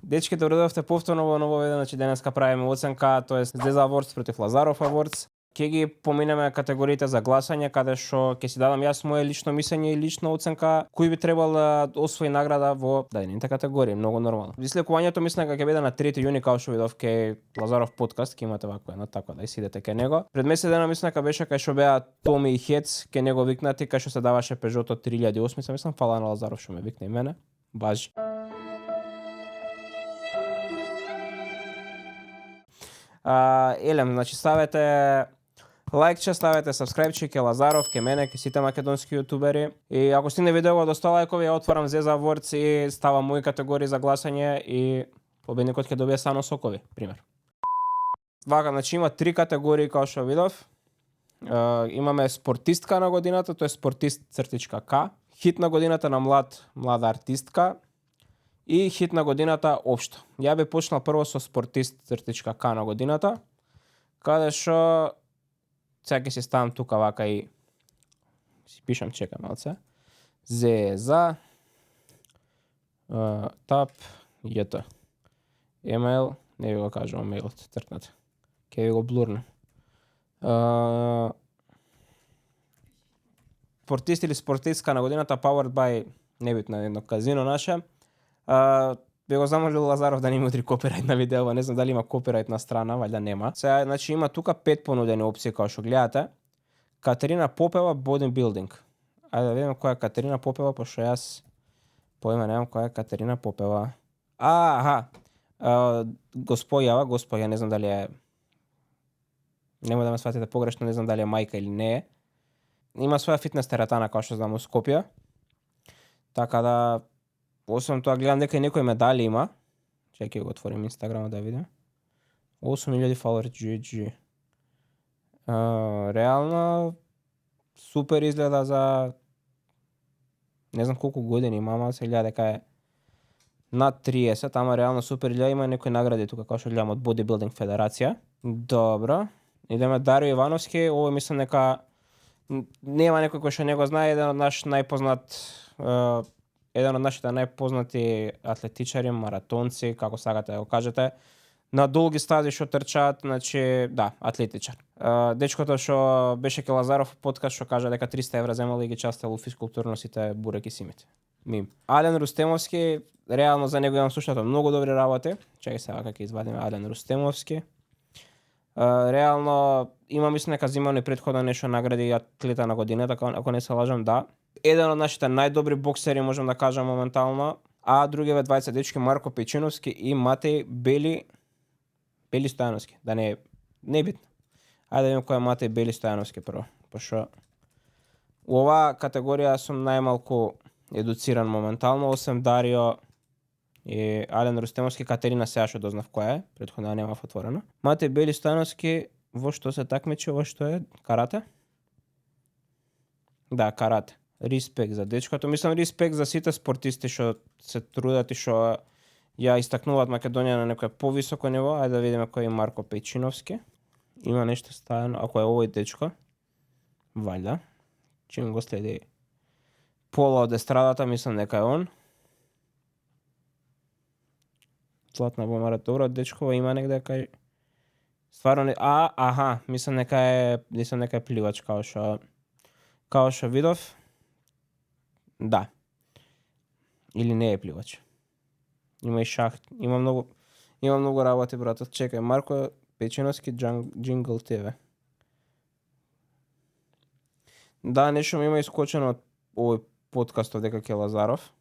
Дечки, добредовте повторно во ново видео, значи денеска правиме оценка, тоест Зеза Awards против Лазаров Awards. Ќе ги поминеме категориите за гласање, каде што ќе си дадам јас мое лично мислење и лична оценка кој би требал да освои награда во дадените категории, многу нормално. Излекувањето мислам дека ќе биде на 3 јуни, као што видов кај Лазаров подкаст, ќе имате вакво едно, така да сидете кај него. Пред месец дена мислам дека беше кај што беа Томи и Хец, кај него викнати, кај што се даваше Peugeot 3008, мислам фала на Лазаров што ме викна и мене. Бажи. Елем, значи ставете лајкче, ставете сабскрајбче ке Лазаров, ке мене, ке сите македонски јутубери. И ако стигне видео до 100 лајкови, ја отварам Зеза Awards и ставам мои категории за гласање и победникот ќе добие само сокови, пример. Вака, значи има 3 категории као што видов. Имаме спортистка на годината, тоа е спортист цртичка К, хит на годината на млада артистка и хит на годината општо. Ја би почнал прво со спортист цртичка К на годината, каде што сега ќе си ставам тука вака и си пишам, чекам малце. Зеза тап јт. Емейл, не ви го кажувам мейлот, тркнат. Ке ви го блурнем. Спортист или спортистка на годината powered by небитно едно казино наше. Би го замолил Лазаров да не ми удри копирајт на видео, не знам дали има копирајт на страна, валјда нема. Сега, значи има тука 5 понудени опции као што гледате. Катерина Попева bodybuilding. Ајде да видиме која е Катерина Попева, пошто јас поима немам која е Катерина Попева. Госпоја, не знам дали е, немој да ме сватите погрешно, не знам дали е мајка или не е. Има своја фитнес теретана као што знам у Скопје. Така да, освен тоа гледам дека и некои медали има. Чекај го отворим Инстаграма да видим. 8000 фоловери GG. Реално супер изгледа за не знам колку години има, ама се гледа дека е над 30, ама реално супер изгледа, има некои награди тука како што гледам од Bodybuilding Федерација. Добро. Идеме Дарио Ивановски, овој мислам дека нема некој кој што не го знае, еден од нашите најпознати атлетичари, маратонци, како сакате да го кажете, на долги стази што трчаат, значи да, атлетичар. Дечкото што беше ке Лазаров подкаст што кажа дека 300 евра земал и ги частел у физкултурно сите буреки симите. Мим. Ален Рустемовски, реално за него имам слушнато многу добри работи. Чекај сега како ќе извадиме Ален Рустемовски. Реално има мислам дека зимано и претходно нешто награди атлета на годината, ако не се лажам, да. Еден од нашите најдобри боксери можам да кажам моментално, а другиве двајца дечки Марко Печиновски и Матеј Бели Стојановски, да не е битно. Ајде да видим кој е Матеј Бели Стојановски прво, пошто у оваа категорија сум најмалку едуциран моментално, освен Дарио и Ален Рустемовски, Катерина сега што дознав која е, претходно немав отворено. Матеј Бели Стојановски во што се такмичи, во што е карате? Да, карате. Респект за дечкото. Мислам респект за сите спортисти што се трудат и што ја истакнуваат Македонија на некој повисоко ниво. Ајде да видиме кој е Марко Печиновски. Има нешто ставено, ако е овој дечко. Валјда. Чим го следи пола од естрадата, мислам дека е он. Златна бомара, добро дечко, има негде кај стварно не... мислам дека е пливач као што видов. Да. Или не е пливач. Има и шахт, има многу работи, братот. Чекај, Марко Печиновски Джингл ТВ. Да, нешто ми има искочено од овој подкастот дека ке Лазаров.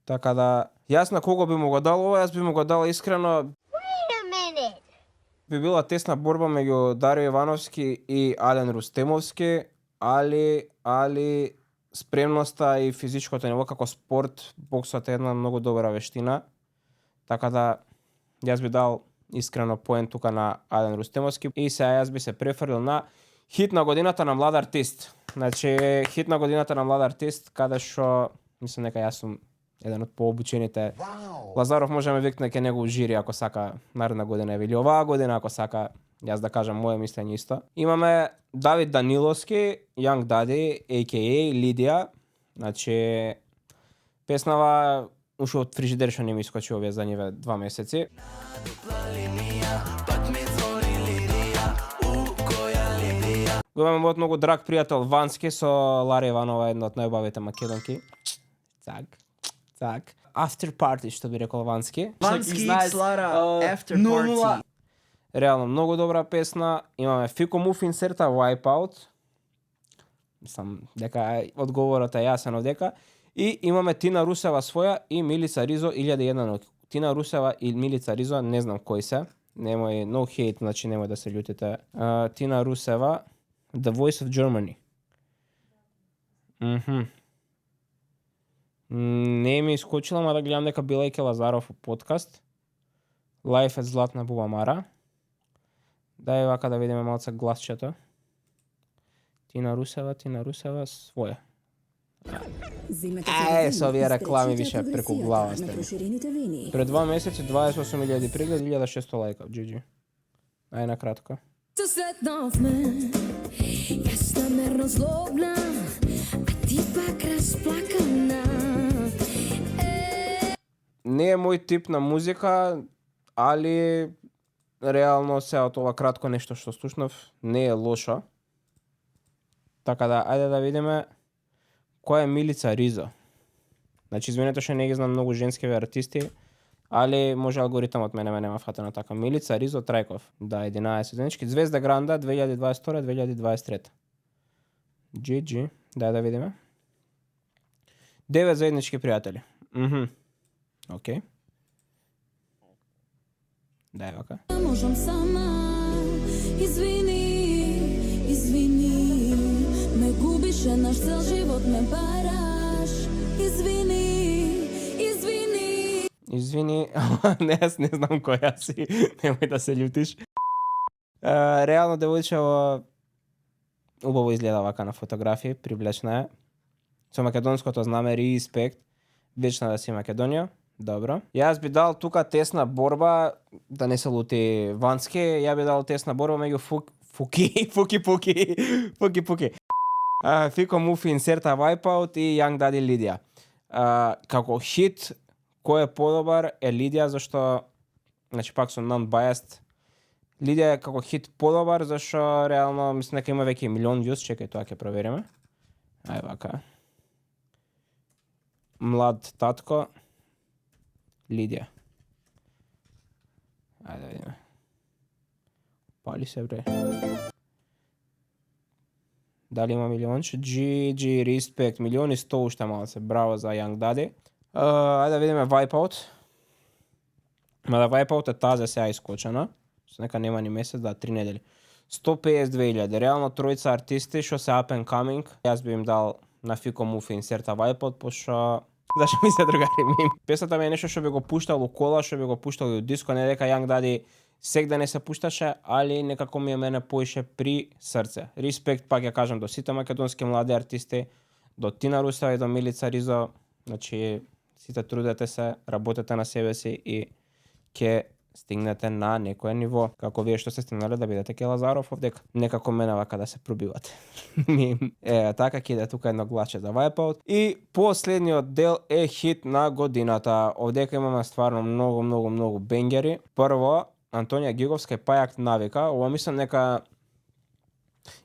Така да, јас на кого би му го дал ова? Јас би му го дал искрено. Би била тесна борба меѓу Дарио Ивановски и Ален Рустемовски, али спремноста и физичкото ниво како спорт, боксот е една многу добра вештина. Така да, јас би дал искрено поен тука на Ален Рустемовски и сега јас би се префрлил на хит на годината на млад артист. Значи, хит на годината на млад артист, каде што мислам дека јас сум еден од пообучените. Лазаров може да ме викне ке него жири ако сака наредна година или оваа година ако сака јас да кажам моје мислење исто. Имаме Давид Даниловски, Young Daddy, a.k.a. Лидија. Значи, песнава уште од фрижидер што не ми искочи овие задниве 2 месеци. Го имаме мојот многу драг пријател Вански со Лара Иванова, една од најубавите македонки. Цак. After party, што би рекол Вански. Вански X Лара After Party. Реално многу добра песна. Имаме Фико Муфин Серта Wipeout. Мислам дека одговорот е јасен овдека. И имаме Тина Русева своја и Милица Ризо 1001 ноќ. Тина Русева и Милица Ризо не знам кои се. Немој no hate, значи немој да се љутите. Тина Русева The Voice of Germany. Не ми искочила, ма да гледам дека била и Келазаров подкаст. Life е златна бубамара. Дај вака да видиме малце гласчето. Тина Русева своја. Со овие реклами више преку глава сте. Пред 2 месеци 28.000 прегледи, 1600 лајка. GG. Ај на кратко. Јас намерно злобна, а ти пак расплакана. Не е мој тип на музика, али реално се од ова кратко нешто што слушнав не е лошо. Така да, ајде да видиме која е Милица Ризо. Значи, извинете што не ги знам многу женскиви артисти, али може алгоритмот мене нема фатено така. Милица Ризо Трајков. Да, 11 денечки. Звезда Гранда 2022-2023. GG. Дај да видиме. 9 заеднички пријатели. Океј. Дај вака. Можам сама. Извини. Ме губише наш цел живот, ме бараш. Извини, не, јас не знам која си, немој да се љутиш. Реално девојчево убаво изгледа вака на фотографии, привлечна е. Со македонското знаме респект, вечна да си Македонија, добро. Јас би дал тука тесна борба, да не се лути Вански, ја би дал тесна борба меѓу Фуки. Фико Муфин Серта Wipeout и Young Daddy Лидија. Како хит, кој е подобар е Лидија, зашто, значи пак сум non-biased, Лидија е како хит подобар, зашто реално мислам дека има веќе 1 милион views, чекај тоа ќе провериме. Ај вака. Млад татко, Лидија. Ајде да видиме. Пали се бре. Дали има милионче? GG, респект, 1.100.000 уште малце. Браво за Young Daddy. Ајде да видиме Wipeout. Мада Wipeout е таза сега искочена. Со нека нема ни месец, да, 3 недели. 152.000. Реално тројца артисти што се up and coming. Јас би им дал на Фико Муфин Серта Wipeout, пошто зашто ми се другари. Песната ми е нешто што би го пуштал у кола, што би го пуштал и у диско, не дека Young Daddy сегда не се пушташе, али некако ми е мене поише при срце. Респект, пак ја кажам, до сите македонски млади артисти, до Тина Русева и до Милица Ризо. Значи, сите трудете се, работете на себе си и ќе стигнете на некое ниво, како вие што се стигнале да бидете ке Лазаров овдека. Некако мене вака да се пробивате. Така ќе иде тука едно гласче за Wipeout. И последниот дел е хит на годината. Овдека имаме стварно многу бенгери. Прво, Антонија Гиговска и Пајак Навика. Ова мислам дека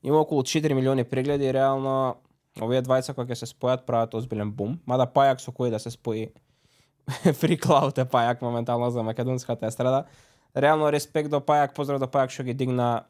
има околу 4 милиони прегледи и реално овие двајца кога ќе се спојат прават озбилен бум. Мада Пајак со кој да се спои Free Cloud е Пајак моментално за македонската естрада. Реално респект до Пајак, поздрав до Пајак што ги дигна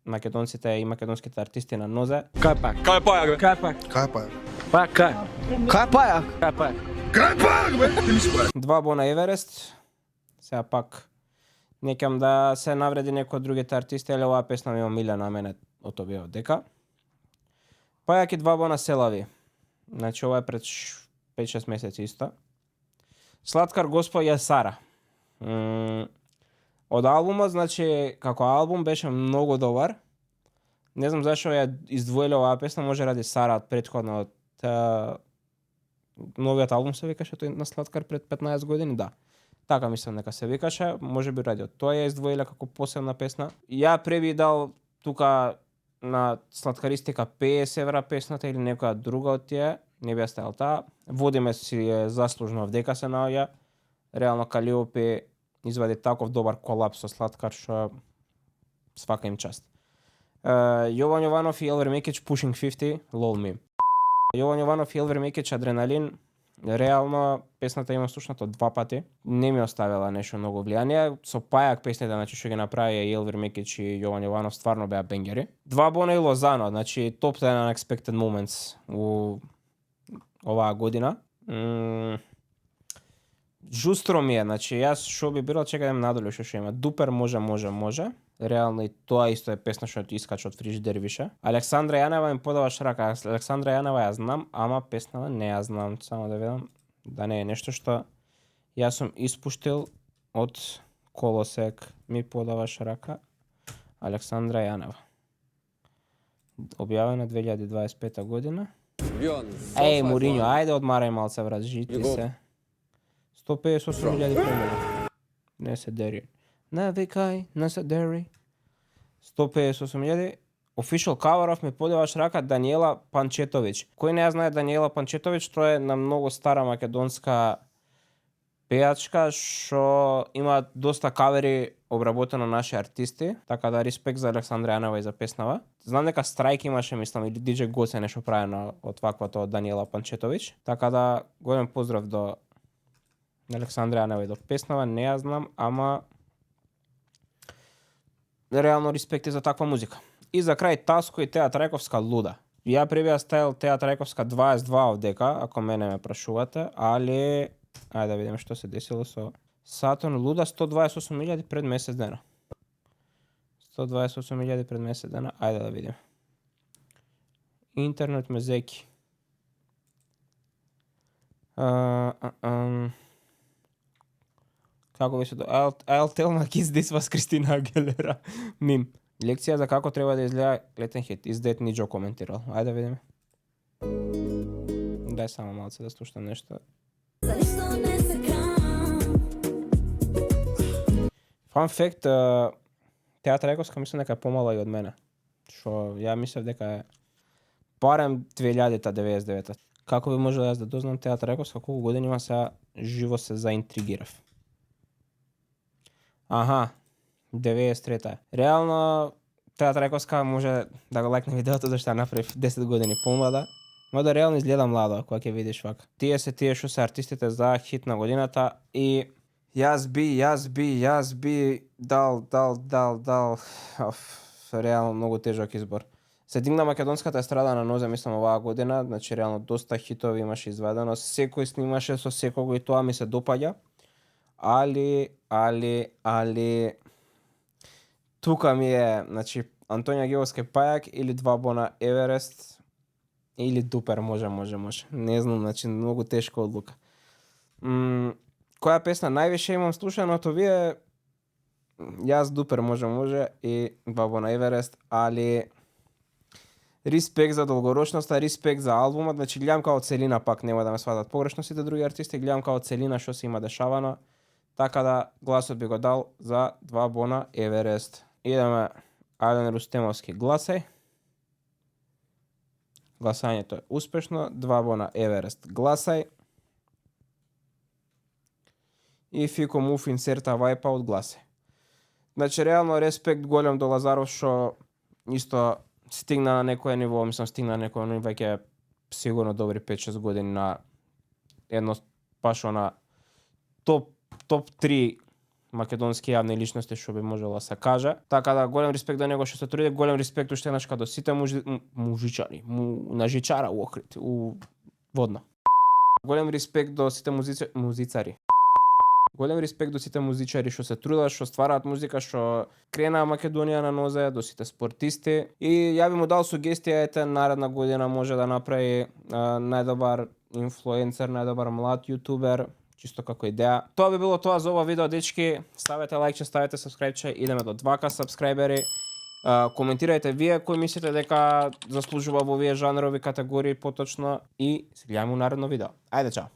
македонците и македонските артисти на нозе. Кај Пајак? Кај Пајак, бе? Кај Пајак? Кај Пајак? Пајак, кај? Кај Пајак? Кај Пајак? Кај Пајак, бе? 2 бона Еверест. Сега пак некам да се навреди некој од другите артисти, али оваа песна ми омилена на мене од овие дека. Пајак и 2 бона Селави. Значи ова е пред 5-6 месеци исто. Сладкар Господја Сара. Од албумот, значи, како албум беше многу добар. Не знам зашо ја издвоиле оваа песна, може ради Сара од претходно од новиот албум се викаше тој на Сладкар пред 15 години, да. Така мислам дека се викаше, може би ради од тоа ја издвоиле како посебна песна. Ја преби дал тука на Сладкаристика 50 евра песната или некоја друга од тие, не би ставил таа. Водиме си заслужно вдека се наоѓа. Реално Калиопи извади таков добар колапс со Слаткар што свака им част. Јован Јованов и Елвер Мекич Pushing 50, lol meme. Јован Јованов и Елвер Мекич Адреналин. Реално песната имам слушнато 2 пати. Не ми оставила нешто многу влијание. Со Пајак песните, значи што ги направија и Елвер Мекич и Јован Јованов стварно беа бенгери. 2 Бона и Лозано, значи топ 10 unexpected moments у оваа година. Жустро ми е, значи јас што би бирал, чекај надолу што има. Дупер може. Реално и тоа исто е песна што ти искача од фрижидер више. Александра Јанева ми подаваш рака. Александра Јанева ја знам, ама песнава не ја знам. Само да видам да не е нешто што јас сум испуштил од колосек. Ми подаваш рака. Александра Јанева. Објавена 2025 година. Еј, Моринјо, ајде одмарај малце, брат, жити се. 158.000 премиера. Не се дери. Навикај, не се дери. 158.000. Official cover-ов ми подаваш рака Даниела Панчетовиќ. Кој не ја знае Даниела Панчетовиќ, тоа е на многу стара македонска пејачка што има доста кавери обработено наши артисти, така да респект за Александра Јанева и за песнава. Знам дека Страйк имаше, мислам, или DJ Гоце нешто правено од ваквото од Даниела Панчетовиќ, така да голем поздрав до Александра Јанева и до песнава, не ја знам, ама реално респекти за таква музика. И за крај Таско и Теа Трајковска Луда. Ја пребија ставил Теа Трајковска 22 овдека, ако мене ме прашувате, али ајде да видиме што се десило со Сатурн Луда 128.000 пред месец дена. 128.000 пред месец дена, ајде да видиме. Интернет ме зеки. Како беше I'll tell my kids this was Кристина Агилера. Мим. Лекција за како треба да изгледа летен хит. Издет Ниџо коментирал. Ајде да видиме. Дај само малце да слушам нешто. Fun fact, Теа Трајковска мислам дека е помала и од мене. Што ја мислев дека е барем 2099. Како би можел јас да дознам Теа Трајковска колку години има, сега живо се заинтригирав. Аха, 93-та. Реално, Теа Трајковска може да го лайкне видеото зашто ја направив 10 години помлада. Мода реално изгледа младо, кога ќе видиш вака. Тие што се артистите за хит на годината и јас би дал. Реално многу тежок избор. Се дигна македонската естрада на нозе, мислам, оваа година, значи реално доста хитови имаше извадено, секој снимаше со секого и тоа ми се допаѓа. Али тука ми е, значи, Антонија Гевовски Пајак или 2 Бона Еверест или Дупер, може. Не знам, значи, многу тешка одлука. Која песна највише имам слушаното вие? Јас Дупер, може и 2 Бона Еверест, али респект за долгорочноста, респект за албумот, значи гледам као целина, пак нема да ме сватат погрешно сите други артисти, гледам као целина што се има дешавано. Така да гласот би го дал за 2 Бона Еверест. Идеме Ајден Рустемовски гласај. Гласањето е успешно. 2 Бона Еверест гласај. И Фико Муфин Серта Вајпа од гласај. Значи реално респект голем до Лазаров што исто стигна на некој ниво, мислам стигна на некој ниво веќе сигурно добри 5-6 години на едно пашо на топ 3 македонски јавни личности што би можело да се каже. Така да голем респект до него што се труди, голем респект уште еднаш до сите мужичари, на жичара у Охрид, у Водно. Голем респект до сите музицари. Голем респект до сите музичари што се трудат, што ствараат музика, што кренаа Македонија на нозе, до сите спортисти. И ја би му дал сугестија, ете, наредна година може да направи најдобар инфлуенцер, најдобар млад јутубер, чисто како идеја. Тоа би било тоа за ова видео, дечки. Ставете лајкче, ставете сабскрајбче, идеме до 2К сабскрајбери. Коментирајте вие кој мислите дека заслужува во овие жанрови категории поточно и се гледаме у наредно видео. Ајде, чао!